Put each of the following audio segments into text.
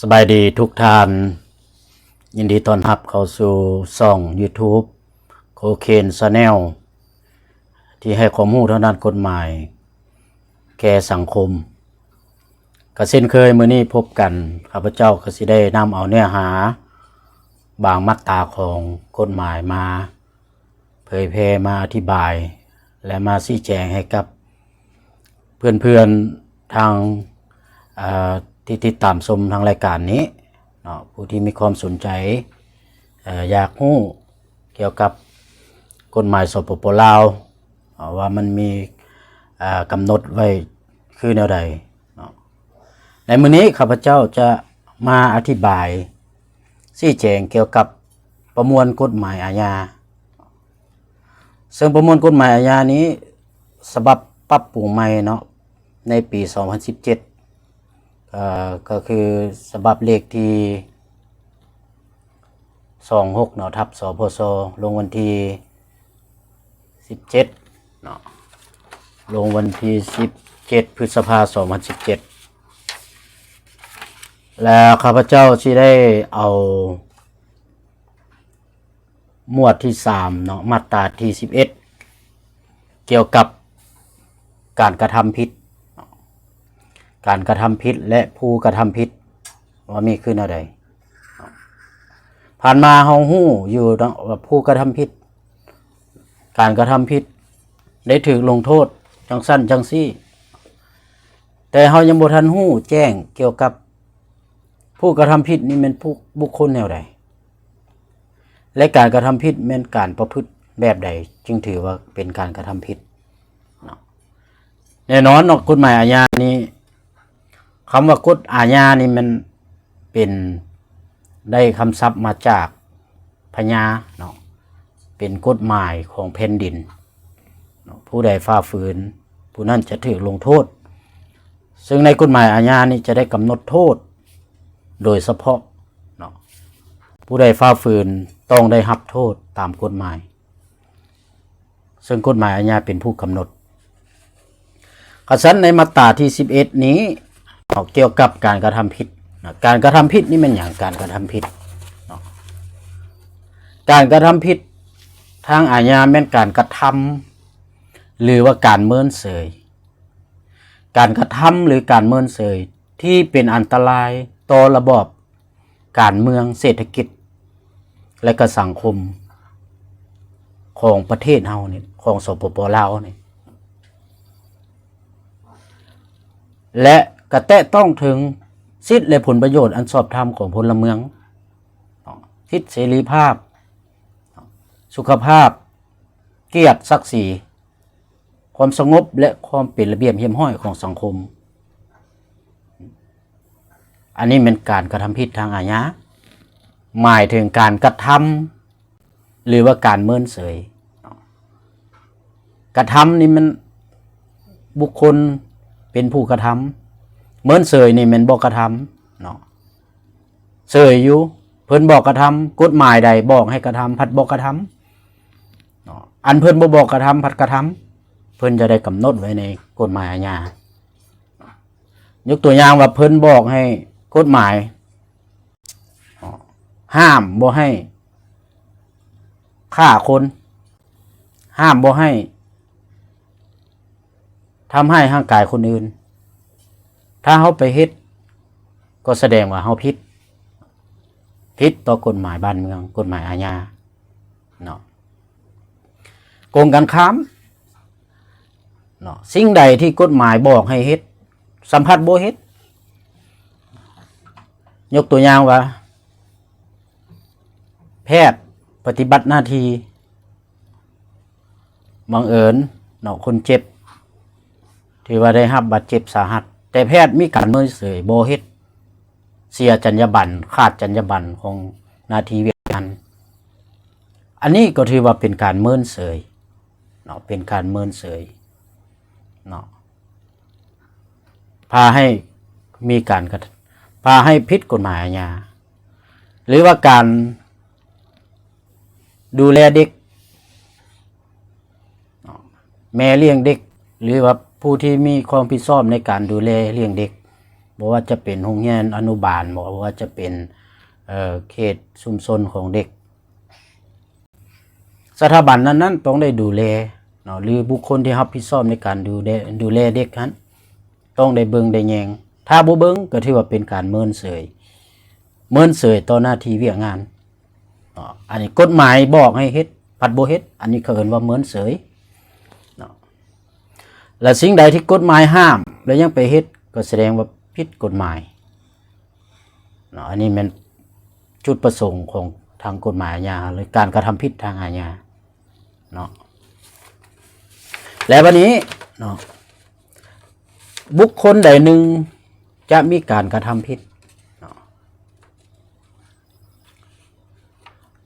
ສະບາຍດີທຸກທ່ານ, ຍິນດີຕ້ອນຮັບເຂົ້າສູ່ຊ່ອງ YouTube Cocaine Channel ທີ່ໃຫ້ຄວາມຮູ້ທາງດ້ານກົດໝາຍແກ່ສັງຄົມ. ກະເຊັ່ນເຄີຍ, ມື້ນີ້ພົບກັນ, ຂ້າພະເຈົ້າກໍຊິໄດ້ນຳເອົາເນື້ອຫາບາງມາດຕາຂອງກົດໝາຍມາເຜີຍແຜ່, ມາອະທິບາຍ ແລະ ມາຊີ້ແຈງໃຫ້ກັບເພື່ອນໆ ທາງ ເອີ ທີ່ຕິດຕາມຊົມທາງລາຍການນີ້ເນາະ, ຜູ້ທີ່ມີຄວາມສົນໃຈ ເອີ ຢາກຮູ້ກ່ຽວກັບກົດໝາຍ ສປປ ລາວ ເອີ ວ່າມັນມີ ເອີ ກຳນົດໄວ້ຄືແນວໃດເນາະ. ໃນມື້ນີ້ຂ້າພະເຈົ້າຈະມາອະທິບາຍຊີ້ແຈງກ່ຽວກັບປະມວນກົດໝາຍອາຍາ, ເຊິ່ງປະມວນກົດໝາຍອາຍານີ້ ສະບັບປັບປຸງໃໝ່ເນາະ ໃນປີສອງພັນສິບເຈັດ ເອີ ກໍຄືສະບັບເລກທີສອງຫົກເນາະ ທັບ ສພຊ ລົງວັນທີສິບເຈັດເນາະ ລົງວັນທີສິບເຈັດ ພຶດສະພາ ສອງພັນສິບເຈັດ ແລະ ຂ້າພະເຈົ້າຊິໄດ້ເອົາ ໝວດທີສາມເນາະ ມາດຕາທີສິບເອັດ ກ່ຽວກັບການກະທຳຜິດ, ການກະທຳຜິດ ແລະ ຜູ້ກະທຳຜິດ ວ່າມີຄືແນວໃດ. ຜ່ານມາເຮົາຮູ້ຢູ່ເນາະວ່າຜູ້ກະທຳຜິດ, ການກະທຳຜິດໄດ້ຖືກລົງໂທດຈັ່ງຊັ້ນຈັ່ງຊີ້, ແຕ່ເຮົາຍັງບໍ່ທັນຮູ້ແຈ້ງກ່ຽວກັບ ຜູ້ກະທຳຜິດນີ້ແມ່ນຜູ້ ບຸກຄົນແນວໃດ ແລະ ການກະທຳຜິດແມ່ນການປະພຶດແບບໃດ ຈຶ່ງຖືວ່າເປັນການກະທຳຜິດເນາະ. ແນ່ນອນເນາະ ກົດໝາຍອາຍານີ້, ຄຳວ່າກົດອາຍານີ້ແມ່ນເປັນ ໄດ້ຄຳສັບມາຈາກ ພະຍາເນາະ ເປັນກົດໝາຍຂອງແຜ່ນດິນເນາະ, ຜູ້ໃດຝ່າຝືນ ຜູ້ນັ້ນຈະຖືກລົງໂທດ, ເຊິ່ງໃນກົດໝາຍອາຍານີ້ຈະໄດ້ກຳນົດໂທດໂດຍສະເພາະເນາະ, ຜູ້ໃດຝ່າຝືນຕ້ອງໄດ້ຮັບໂທດຕາມກົດໝາຍ. ເຊິ່ງກົດໝາຍອາຍາເປັນຜູ້ກຳນົດ. ຄັນຊັ້ນໃນມາດຕາທີສິບເອັດນີ້ ເນາະ ກ່ຽວກັບການກະທຳຜິດເນາະ, ການກະທຳຜິດນີ້ແມ່ນຫຍັງ? ການກະທຳຜິດເນາະ ການກະທຳຜິດທາງອາຍາແມ່ນການກະທຳ ຫຼືວ່າການເມີນເສີຍ, ການກະທຳ ຫຼື ການເມີນເສີຍທີ່ເປັນອັນຕະລາຍຕໍ່ລະບອບ ການເມືອງ, ເສດຖະກິດ ແລະ ກະສັງຄົມຂອງປະເທດເຮົານີ້, ຂອງ ສປປ ລາວນີ້ ແລະ ກະແຕະຕ້ອງເຖິງສິດ ແລະ ຜົນປະໂຫຍດອັນຊອບທຳຂອງພົນລະເມືອງ, ສິດເສລີພາບ, ສຸຂະພາບ, ກຽດສັກສີ, ຄວາມສະຫງົບ ແລະ ຄວາມເປັນລະບຽບຮຽບຮ້ອຍຂອງສັງຄົມ. ອັນນີ້ແມ່ນການກະທຳຜິດທາງອາຍາ, ໝາຍເຖິງການກະທຳ ຫຼືວ່າການເມີນເສີຍ. ກະທຳນີ້ແມ່ນບຸກຄົນເປັນຜູ້ກະທຳ, ເມີນເສີຍນີ້ແມ່ນບໍ່ກະທຳເນາະ. ເສີຍຢູ່, ເພິ່ນບອກກະທຳ, ກົດໝາຍໃດບອກໃຫ້ກະທຳ ພັດບໍ່ກະທຳເນາະ, ອັນເພິ່ນບໍ່ບອກກະທຳ ພັດກະທຳ, ເພິ່ນຈະໄດ້ກຳນົດໄວ້ໃນກົດໝາຍອາຍາ. ຍົກຕົວຢ່າງວ່າເພິ່ນບອກໃຫ້ ກົດໝາຍ ເນາະ ຫ້າມບໍ່ໃຫ້ຂ້າຄົນ, ຫ້າມບໍ່ໃຫ້ ທຳຮ້າຍຮ່າງກາຍຄົນອື່ນ, ຖ້າເຮົາໄປເຮັດ ກໍສະແດງວ່າເຮົາຜິດ, ຜິດຕໍ່ກົດໝາຍບ້ານເມືອງ, ກົດໝາຍອາຍາເນາະ. ກົງກັນຂ້າມເນາະ, ສິ່ງໃດທີ່ກົດໝາຍບອກໃຫ້ເຮັດ ສຳພັດບໍ່ເຮັດ. ຍົກຕົວຢ່າງວ່າ ແພດປະຕິບັດໜ້າທີ່ ບັງເອີນເນາະ ຄົນເຈັບ ຖືວ່າໄດ້ຮັບບາດເຈັບສາຫັດ, ແຕ່ແພດມີການເມີນເສີຍ ບໍ່ເຮັດ, ເສຍຈັນຍາບັນ, ຂາດຈັນຍາບັນຂອງໜ້າທີ່ວຽກງານ, ອັນນີ້ກໍຖືວ່າເປັນການເມີນເສີຍເນາະ, ເປັນການເມີນເສີຍເນາະ, ພາໃຫ້ມີການກະ ພາໃຫ້ຜິດກົດໝາຍອາຍາ ຫຼືວ່າການ ດູແລເດັກເນາະ, ແມ່ລ້ຽງເດັກ ຫຼືວ່າຜູ້ທີ່ມີຄວາມຜິດຊອບໃນການດູແລລ້ຽງເດັກ ບໍ່ວ່າຈະເປັນໂຮງຮຽນອະນຸບານບໍ ບໍ່ວ່າຈະເປັນ ເອີ ເຂດຊຸມຊົນຂອງເດັກ ສະຖາບັນນັ້ນໆຕ້ອງໄດ້ດູແລເນາະ ຫຼືບຸກຄົນທີ່ຮັບຜິດຊອບໃນການດູແລ ດູແລເດັກຫັ້ນ ຕ້ອງໄດ້ເບິ່ງໄດ້ແຍງ. ຖ້າບໍ່ເບິ່ງກໍຖືວ່າເປັນການເມີນເສີຍ ເມີນເສີຍຕໍ່ໜ້າທີ່ວຽກງານເນາະ. ອັນນີ້ກົດໝາຍບອກໃຫ້ເຮັດ ພັດບໍ່ເຮັດ ອັນນີ້ເຂົາເອີ້ນວ່າເມີນເສີຍເນາະ. ແລະສິ່ງໃດທີ່ກົດໝາຍຫ້າມ ແລະຍັງໄປເຮັດ ກໍສະແດງວ່າຜິດກົດໝາຍເນາະ. ອັນນີ້ແມ່ນຈຸດປະສົງຂອງທາງກົດໝາຍອາຍາ ຫຼືການກະທຳຜິດທາງອາຍາເນາະ. ແລະບັດນີ້ເນາະ ບຸກຄົນໃດໜຶ່ງຈະມີການກະທຳຜິດເນາະ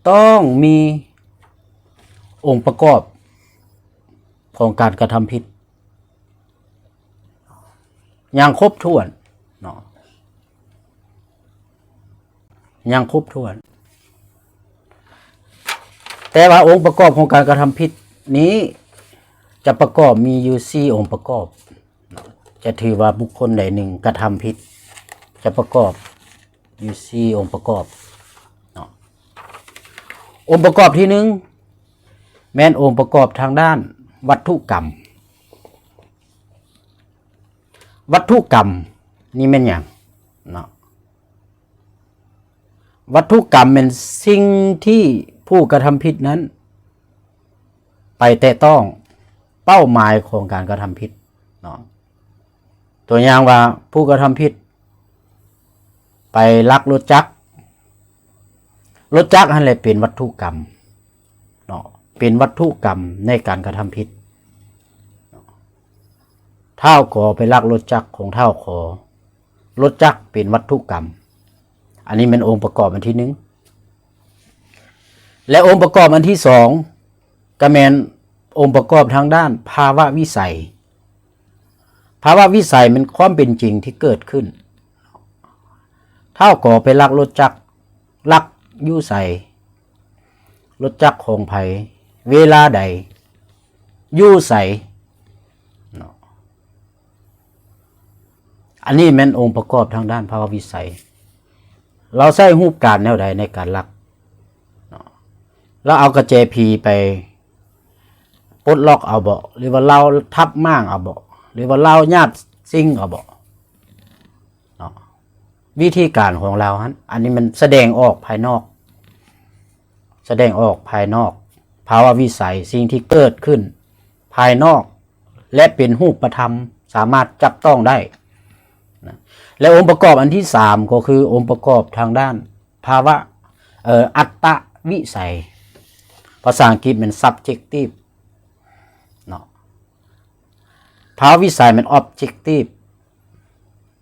ຕ້ອງມີອົງປະກອບຂອງການກະທຳຜິດຢ່າງຄົບຖ້ວນເນາະ ຢ່າງຄົບຖ້ວນ. ແຕ່ວ່າອົງປະກອບຂອງການກະທຳຜິດນີ້ຈະປະກອບມີຢູ່ສີ່ອົງປະກອບ ຈະຖືວ່າບຸກຄົນໃດໜຶ່ງກະທຳຜິດ ຈະປະກອບຢູ່ສີ່ອົງປະກອບເນາະ. ອົງປະກອບທີໜຶ່ງ ແມ່ນອົງປະກອບທາງດ້ານວັດຖຸກຳ. ວັດຖຸກຳນີ້ແມ່ນຫຍັງເນາະ? ວັດຖຸກຳແມ່ນສິ່ງທີ່ຜູ້ກະທຳຜິດນັ້ນໄປແຕະຕ້ອງເປົ້າໝາຍຂອງການກະທຳຜິດເນາະ. ຕົວຢ່າງວ່າຜູ້ກະທຳຜິດໄປລັກລົດຈັກ ລົດຈັກຫັ້ນແຫຼະເປັນວັດຖຸກຳເນາະ ເປັນວັດຖຸກຳໃນການກະທຳຜິດ. ທ້າວ ກ ໄປລັກລົດຈັກຂອງທ້າວ ຂ ລົດຈັກເປັນວັດຖຸກຳ. ອັນນີ້ແມ່ນອົງປະກອບອັນທີໜຶ່ງ ແລະອົງປະກອບອັນທີສອງ ກໍແມ່ນອົງປະກອບທາງດ້ານພາວະວິໄສ. ພາວະວິໄສແມ່ນຄວາມເປັນຈິງທີ່ເກີດຂຶ້ນ. ທ້າວ ກ ໄປລັກລົດຈັກ ລັກຢູ່ໃສ? ລົດຈັກຂອງໃຜ? ເວລາໃດ? ຢູ່ໃສ? ເນາະ. ອັນນີ້ແມ່ນອົງປະກອບທາງດ້ານພາວະວິໄສ. ລາວໃຊ້ຮູບການແນວໃດໃນການລັກເນາະ? ລາວເອົາກະແຈຜີໄປປົດລັອກເອົາບໍ? ຫຼືວ່າລາວທັບມ້າງເອົາບໍ? ຫຼືວ່າລາວຍາດຊິງເອົາບໍ? ເນາະ ວິທີການຂອງລາວຫັ້ນ ອັນນີ້ມັນສະແດງອອກພາຍນອກ ສະແດງອອກພາຍນອກ ພາວະວິໄສ ສິ່ງທີ່ເກີດຂຶ້ນພາຍນອກ ແລະ ເປັນຮູບປະທຳ ສາມາດຈັບຕ້ອງໄດ້ນະ. ແລະ ອົງປະກອບອັນທີສາມ ກໍຄືອົງປະກອບທາງດ້ານພາວະ ເອີ ອັດຕະວິໄສ ພາສາອັງກິດແມ່ນ subjective ເນາະ. ພາວະວິໄສແມ່ນ objective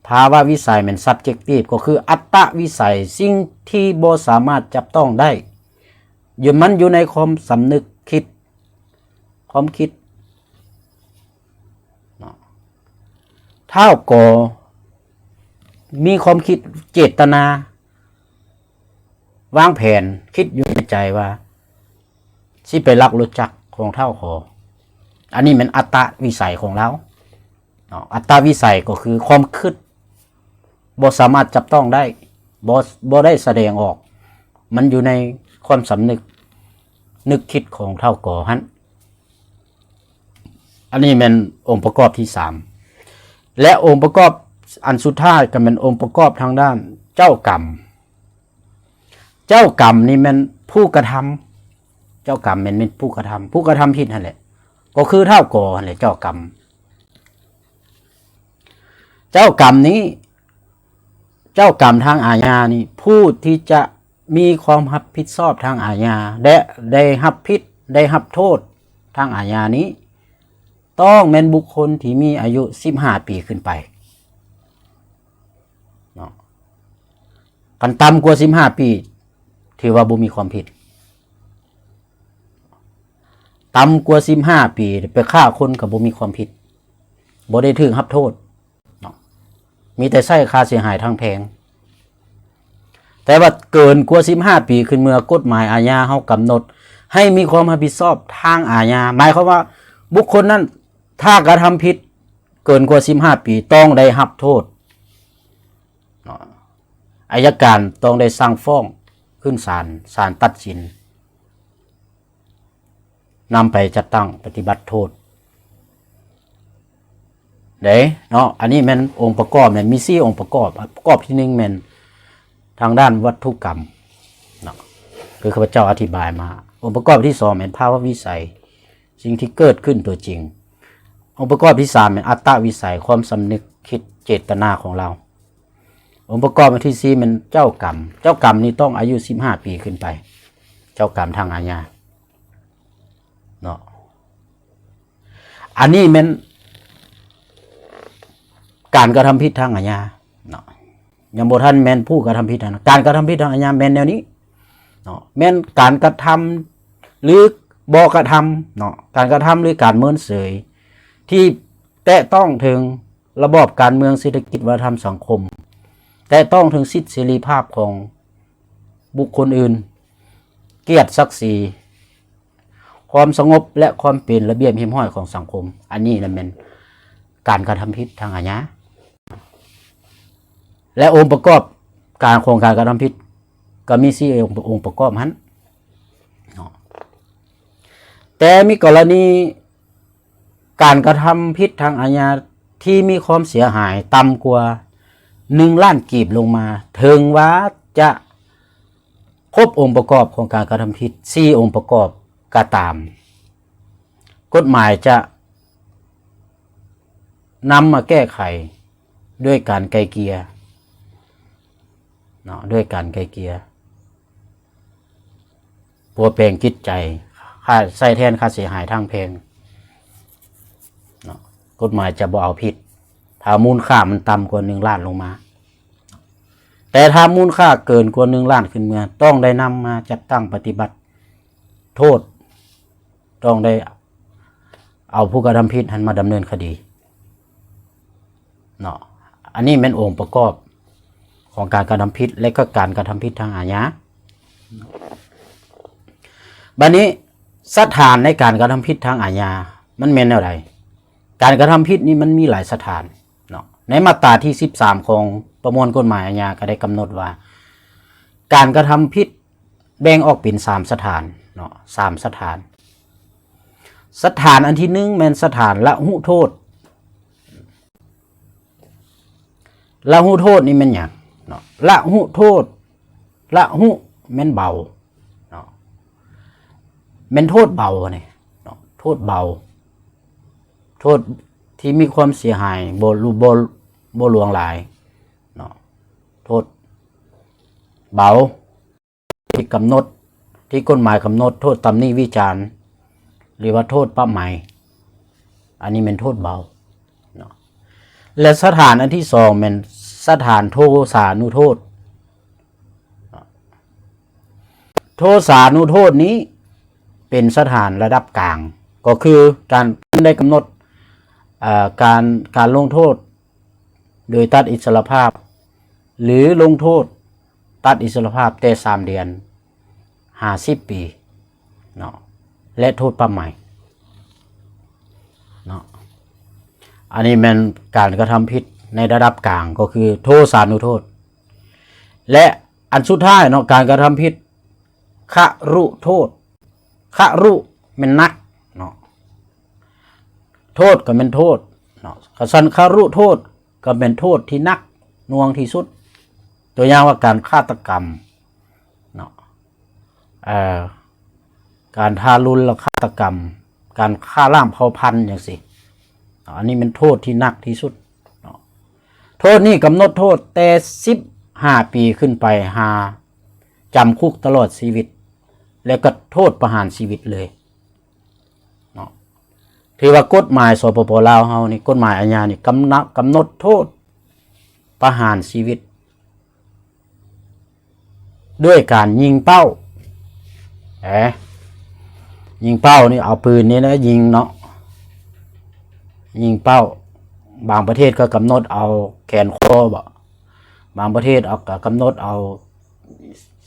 ພາວະວິໄສແມ່ນ subjective ກໍຄືອັດຕະວິໄສ ສິ່ງທີ່ບໍ່ສາມາດຈັບຕ້ອງໄດ້ ຢູ່ ມັນຢູ່ໃນຄວາມສຳນຶກຄິດ ຄວາມຄິດເນາະ. ທ້າວ ກ ມີຄວາມຄິດເຈດຕະນາ ວາງແຜນ ຄິດຢູ່ໃນໃຈວ່າ ຊິໄປລັກລົດຈັກຂອງທ້າວ ຂ ອັນນີ້ແມ່ນອັດຕະວິໄສຂອງລາວເນາະ. ອັດຕະວິໄສກໍຄືຄວາມຄິດ ບໍ່ສາມາດຈັບຕ້ອງໄດ້ ບໍ່ ບໍ່ໄດ້ສະແດງອອກ ມັນຢູ່ໃນຄວາມສຳນຶກ ນຶກຄິດຂອງທ້າວ ກ ຫັ້ນ. ອັນນີ້ແມ່ນອົງປະກອບທີສາມ ແລະ ອົງປະກອບອັນສຸດທ້າຍກໍແມ່ນອົງປະກອບທາງດ້ານເຈົ້າກຳ. ເຈົ້າກຳນີ້ແມ່ນຜູ້ກະທຳ ເຈົ້າກຳແມ່ນ ແມ່ນຜູ້ກະທຳ ຜູ້ກະທຳຜິດຫັ້ນແຫຼະ ກໍຄືທ້າວ ກ ຫັ້ນແຫຼະ ເຈົ້າກຳ. ເຈົ້າກຳນີ້ ເຈົ້າກຳທາງອາຍານີ້ ຜູ້ທີ່ຈະມີຄວາມຮັບຜິດຊອບທາງອາຍາ ແລະ ໄດ້ຮັບຜິດ ໄດ້ຮັບໂທດທາງອາຍານີ້ ຕ້ອງແມ່ນບຸກຄົນທີ່ມີອາຍຸສິບຫ້າປີຂຶ້ນໄປເນາະ. ຄັນຕ່ຳກວ່າສິບຫ້າປີ ຖືວ່າບໍ່ມີຄວາມຜິດ. ຕ່ຳກວ່າສິບຫ້າປີ ໄປຂ້າຄົນກໍບໍ່ມີຄວາມຜິດ ບໍ່ໄດ້ຖືກຮັບໂທດເນາະ ມີແຕ່ໃຊ້ຄ່າເສຍຫາຍທາງແພງ. ແຕ່ວ່າເກີນກວ່າສິບຫ້າປີຂຶ້ນ ເມື່ອກົດໝາຍອາຍາເຮົາກຳນົດໃຫ້ມີຄວາມຮັບຜິດຊອບທາງອາຍາ ໝາຍຄວາມວ່າບຸກຄົນນັ້ນ ຖ້າກະທຳຜິດເກີນກວ່າສິບຫ້າປີ ຕ້ອງໄດ້ຮັບໂທດ ອັຍການຕ້ອງໄດ້ສັ່ງຟ້ອງຂຶ້ນສານ, ສານຕັດສິນນຳໄປຈັດຕັ້ງປະຕິບັດໂທດເດ້ເນາະ. ອັນນີ້ແມ່ນອົງປະກອບ ແມ່ນມີສີ່ອົງປະກອບ. ປະກອບທີໜຶ່ງແມ່ນທາງດ້ານວັດຖຸກຳເນາະ ຄືຂ້າພະເຈົ້າອະທິບາຍມາ. ອົງປະກອບທີສອງແມ່ນພາວະວິໄສ ສິ່ງທີ່ເກີດຂຶ້ນຕົວຈິງ. ອົງປະກອບທີສາມແມ່ນອັດຕະວິໄສ ຄວາມສຳນຶກຄິດເຈດຕະນາຂອງເຮົາ. ອົງປະກອບທີສີ່ແມ່ນເຈົ້າກຳ. ເຈົ້າກຳນີ້ຕ້ອງອາຍຸສິບຫ້າປີຂຶ້ນໄປ, ເຈົ້າກຳທາງອາຍາເນາະ. ອັນນີ້ແມ່ນການກະທຳຜິດທາງອາຍາເນາະ, ຍັງບໍ່ທັນແມ່ນຜູ້ກະທຳຜິດທາງ, ການກະທຳຜິດທາງອາຍາແມ່ນແນວນີ້ເນາະ, ແມ່ນການກະທຳ ຫຼື ບໍ່ກະທຳເນາະ, ການກະທຳ ຫຼື ການເມີນເສີຍ ທີ່ແຕະຕ້ອງເຖິງລະບອບການເມືອງ, ເສດຖະກິດ, ວັດທະນະທຳ, ສັງຄົມ, ແຕະຕ້ອງເຖິງສິດເສລີພາບຂອງບຸກຄົນອື່ນ, ກຽດສັກສີ, ຄວາມສະຫງົບ ແລະ ຄວາມເປັນລະບຽບຮຽບຮ້ອຍຂອງສັງຄົມ. ອັນນີ້ລະແມ່ນການກະທຳຜິດທາງອາຍາ ແລະ ອົງປະກອບການຂອງການກະທຳຜິດກໍມີສີ່ອົງປະກອບຫັ້ນເນາະ. ແຕ່ມີກໍລະນີການກະທຳຜິດທາງອາຍາທີ່ມີຄວາມເສຍຫາຍຕ່ຳກວ່າໜຶ່ງລ້ານກີບລົງມາ ເຖິງວ່າຈະຄົບອົງປະກອບຂອງການກະທຳຜິດສີ່ອົງປະກອບກໍຕາມ, ກົດໝາຍຈະນຳມາແກ້ໄຂດ້ວຍການໄກ່ເກ່ຍເນາະ, ດ້ວຍການໄກ່ເກ່ຍ ປົວແປງຈິດໃຈ, ຄ່າ ໃຊ້ແທນຄ່າເສຍຫາຍທາງແພ່ງເນາະ. ກົດໝາຍຈະບໍ່ເອົາຜິດ ຖ້າມູນຄ່າມັນຕ່ຳກວ່າໜຶ່ງລ້ານລົງມາ, ແຕ່ຖ້າມູນຄ່າເກີນກວ່າໜຶ່ງລ້ານຂຶ້ນເມືອ ຕ້ອງໄດ້ນຳມາຈັດຕັ້ງປະຕິບັດໂທດ, ຕ້ອງໄດ້ເອົາຜູ້ກະທຳຜິດຫັ້ນມາດຳເນີນຄະດີເນາະ. ອັນນີ້ແມ່ນອົງປະກອບຂອງການກະທຳຜິດ ແລະ ກໍການກະທຳຜິດທາງອາຍາ. ບາດນີ້ສະຖານໃນການກະທຳຜິດທາງອາຍາມັນແມ່ນແນວໃດ? ການກະທຳຜິດນີ້ມັນມີຫຼາຍສະຖານເນາະ. ໃນມາດຕາທີສິບສາມຂອງປະມວນກົດໝາຍອາຍາກໍໄດ້ກຳນົດວ່າ ການກະທຳຜິດແບ່ງອອກເປັນສາມສະຖານເນາະ, ສາມສະຖານ. ສະຖານອັນທີໜຶ່ງແມ່ນສະຖານລະຫຸໂທດ. ລະຫຸໂທດນີ້ແມ່ນຫຍັງເນາະ? ລະຫຸໂທດ, ລະຫຸແມ່ນເບົາເນາະ, ແມ່ນໂທດເບົານີ້ເນາະ, ໂທດເບົາ, ໂທດທີ່ມີຄວາມເສຍຫາຍບໍ່ ບໍ່ ບໍ່ຫຼວງຫຼາຍເນາະ, ໂທດເບົາ. ທີ່ກຳນົດ ທີ່ກົດໝາຍກຳນົດໂທດຕຳນິວິຈານ ຫຼືວ່າໂທດປະໄໝ, ອັນນີ້ແມ່ນໂທດເບົາເນາະ. ແລະ ສະຖານອັນທີສອງແມ່ນສະຖານໂທສານຸໂທດ. ໂທສານຸໂທດນີ້ເປັນສະຖານລະດັບກາງ, ກໍຄືການໄດ້ກຳນົດ ເອີ ການ ການລົງໂທດ ໂດຍຕັດອິດສະຫຼະພາບ ຫຼື ລົງໂທດຕັດອິດສະຫຼະພາບແຕ່ສາມເດືອນຫາສິບປີເນາະ ແລະ ໂທດປັບໃໝເນາະ. ອັນນີ້ແມ່ນການກະທຳຜິດໃນລະດັບກາງ ກໍຄືໂທສານຸໂທດ ແລະ ອັນສຸດທ້າຍເນາະ ການກະທຳຜິດຄະລຸໂທດ. ຄະລຸແມ່ນໜັກເນາະ, ໂທດກໍແມ່ນໂທດເນາະ, ຄັນຊັ້ນຄະລຸໂທດກໍແມ່ນໂທດທີ່ໜັກໜ່ວງທີ່ສຸດ. ຕົວຢ່າງວ່າການຄາດຕະກຳເນາະ, ເອີ ການທາລຸນລະຄາດຕະກຳ, ການຂ້າລ້າງເຜົ່າພັນຈັ່ງຊີ້ເນາະ, ອັນນີ້ແມ່ນໂທດທີ່ໜັກທີ່ສຸດເນາະ. ໂທດນີ້ກຳນົດໂທດແຕ່ສິບຫ້າປີຂຶ້ນໄປ ຫາຈຳຄຸກຕະຫຼອດຊີວິດ ແລະ ກໍໂທດປະຫານຊີວິດເລີຍເນາະ. ຖືວ່າກົດໝາຍ ສປປ ລາວເຮົານີ້ ກົດໝາຍອາຍານີ້ ກຳນະ ກຳນົດໂທດປະຫານຊີວິດ ດ້ວຍການຍິງເປົ້າ. ເອ ຍິງເປົ້ານີ້ ເອົາປືນນີ້ນະຍິງເນາະ, ຍິງເປົ້າ. ບາງປະເທດກໍກຳນົດເອົາແຂນຄໍບໍ, ບາງປະເທດເອົາ ກໍກຳນົດເອົາ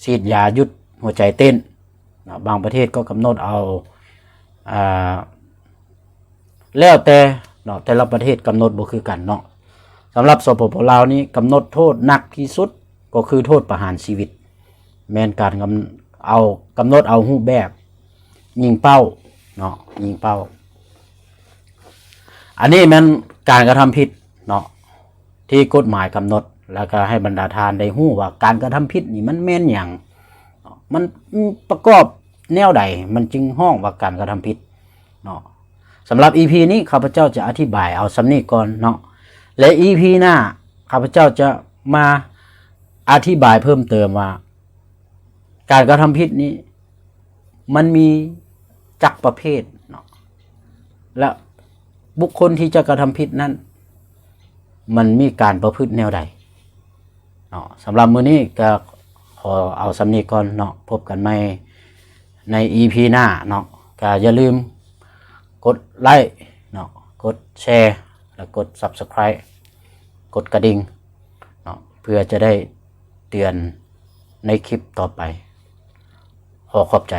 ສີດຢາຢຸດຫົວໃຈເຕັ້ນເນາະ, ບາງປະເທດກໍກຳນົດເອົາ ອ່າ ແລ້ວແຕ່ເນາະ, ແຕ່ລະປະເທດກຳນົດບໍ່ຄືກັນເນາະ. ສຳລັບ ສປປ ລາວນີ້ ກຳນົດໂທດໜັກທີ່ສຸດ ກໍຄືໂທດປະຫານຊີວິດ ແມ່ນການກຳ ເອົາ ກຳນົດເອົາຮູບແບບຍິງເປົ້າເນາະ ຍິງເປົ້າ. ອັນນີ້ແມ່ນການກະທຳຜິດເນາະ ທີ່ກົດໝາຍກຳນົດ ແລ້ວກໍໃຫ້ບັນດາທ່ານໄດ້ຮູ້ວ່າການກະທຳຜິດນີ້ມັນແມ່ນຫຍັງເນາະ ມັນປະກອບແນວໃດ ມັນຈຶ່ງຮ້ອງວ່າການກະທຳຜິດເນາະ. ສຳລັບອີພີນີ້ ຂ້າພະເຈົ້າຈະອະທິບາຍເອົາສ່ຳນີ້ກ່ອນເນາະ ແລະ ອີພີໜ້າ ຂ້າພະເຈົ້າຈະມາອະທິບາຍເພີ່ມເຕີມວ່າ ການກະທຳຜິດນີ້ມັນມີຈັກປະເພດເນາະ ແລະ ບຸກຄົນທີ່ຈະກະທຳຜິດນັ້ນ ມັນມີການປະພຶດແນວໃດເນາະ. ສຳລັບມື້ນີ້ກໍຂໍເອົາສ່ຳນີ້ກ່ອນເນາະ ພົບກັນໃໝ່ໃນອີພີໜ້າເນາະ. ກໍຢ່າລືມກົດໄລ້ເນາະ ກົດແຊ ແລະ ກົດ Subscribe ກົດກະດິ່ງເນາະ ເພື່ອຈະໄດ້ເຕືອນໃນຄລິບຕໍ່ໄປ. ຂໍຂອບໃຈ.